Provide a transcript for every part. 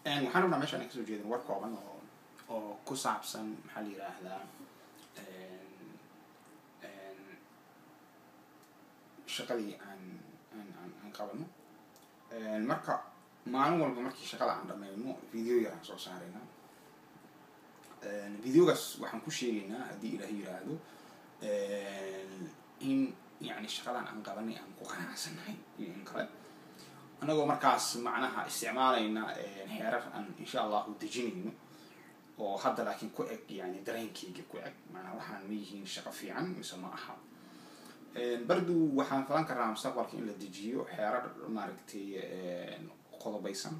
Waxaan rabnaa meeshaan aan kasoo jeedin war kooban oo ku saabsan, maxaa la yiraahdaa, shaqadii aan qabano. Marka maalin walba markii shaqada aan dhameyno, video yar aan soo saaraynaa. Videogaas waxaan ku sheegaynaa, haddii Ilaahay yiraahdo, in yani shaqadan aan qabanay aan ku qanacsannahay iyo in kale, anagoo markaas macnaha isticmaalayna xeerar aan insha Allahu dejinayno oo hadda laakiin ku eg, yani dareenkeyga ku eg, macnaha waxaan ma yihiin shaqo fiican mise ma aha. Bardu waxaan falan karnaa mustaqbalka in la dejiyo xeerar, maaragtay, qodobaysan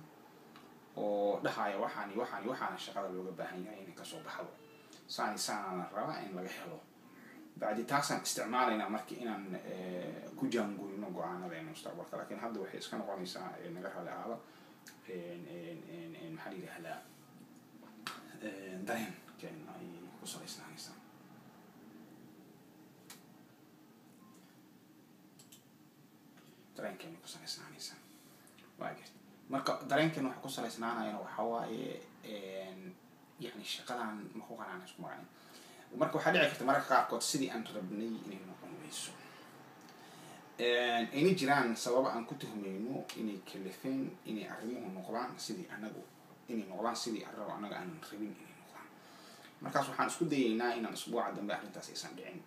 oo dhahaya waxaan iyo waxaan iyo waxaana shaqada looga baahan yahay inay kasoo baxdo, saani saanana rabaa in laga helo. Bacdi taasaan isticmaalaynaa marka inaan ku jaangoyno go-aanadeena mustaqbalka. Lakin hadda waxay iska noqonaysaa, naga rali ahaada, maxaa la yidhahdaa, dareenkeena ayay ku salaysnaanaysaa, dareenkeena ku salaysnaanaysaa. Waa garta. Marka dareenkeena waxa ku salaysnaanayana waxaa waaye, yani shaqadan ma ku qanacna, isku maqanin. Marka waxaa dhici karta mararka qaarkood sidii aan rabnay inay noqon weyso, ayna jiraan sababo aan ku tuhmayno inay kalifeen inay arrimuhu noqdaan sidii anagu, inay noqdaan sidii arrabo annaga aanan rabin inay noqdaan. Markaas waxaan isku dayaynaa inaan usbuuca dambe arrintaas aysan dhicin,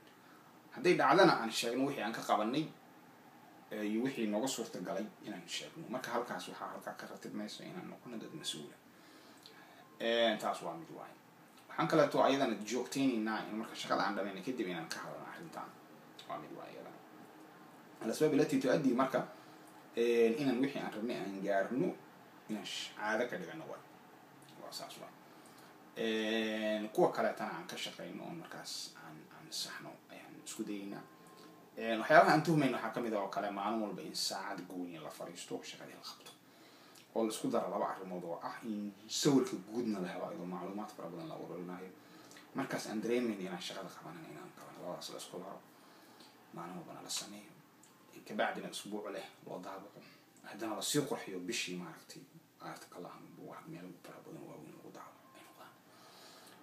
hadday dhacdana aan sheegno wixii aan ka qabanay iyo wixii nooga suurta galay inaan sheegno. Marka halkaas waxaa halkaa ka ratibmaysa inaan noqono dad mas-uula. Taas waa mid waayo. Waxaan kaleeto ayadana joogteynaynaa in marka shaqada aan dhamayna kadib inaan ka hadalno arrintan. Waa mid waa iyadana alasbaab alati tu-addi marka inaan wixii aan rabnay aan gaarno inaan caado ka dhigano. Waa saas. Waa kuwa kaleetana aan ka shaqeyno oo markaas aan saxno ayaan isku dayeynaa. Waxyaabaha aan tuhmayno waxaa kamid ah oo kale maalin walba in saacad gooniya la fariisto, shaqadii la qabto, oo la isku daro laba arrimood oo ah in sawirka guudna la helo iyadoo macluumaad fara badan la ururinayo, markaas aan dareemayno inaan shaqada qabanan inaan qabano. Labadaas la isku daro, maalin walbana la sameeyo, kabacdina isbuuc leh loo daabaco, haddana lasii qurxiyo, bishii, maaragtay, article ama buugaag meel fara badan waaweyn lagu daabaco ay noqdaan.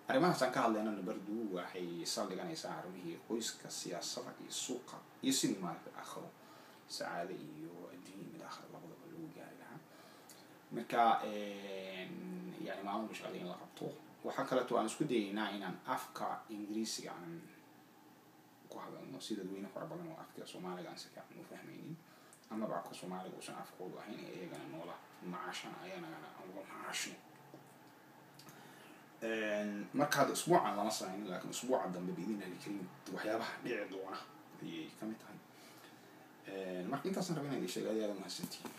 Arrimahaas aan ka hadlaynana bardu waxay saldhiganaysaa arrimihii qoyska, siyaasadda iyo suuqa, iyo sidii, maaragtay, aakhiro sacaado iyo adduunya mid aakhiro labadaba lagu gaari lahaa. Marka yani maalin walba shaqada in la qabto. Waxaa kaleeto aan isku dayaynaa inaan afka Ingiriisiga aan ku hadalno, si dadweyne fara badan oo afka Soomaaliga aan si fiican u fahmaynin amaba afka Soomaaliga uusan afkoodu ahayn ee iyagana noola macaashana ayanagana aan uga macaashno. Marka hadda usbuucan lama sameynin, laakiin usbuuca dambe biidn Illahi alkariim waxyaabaha dhici doona ayay kamid tahay. Marka intaasaan raba inaan idin sheego. Aad iyo aad umahadsantihiin.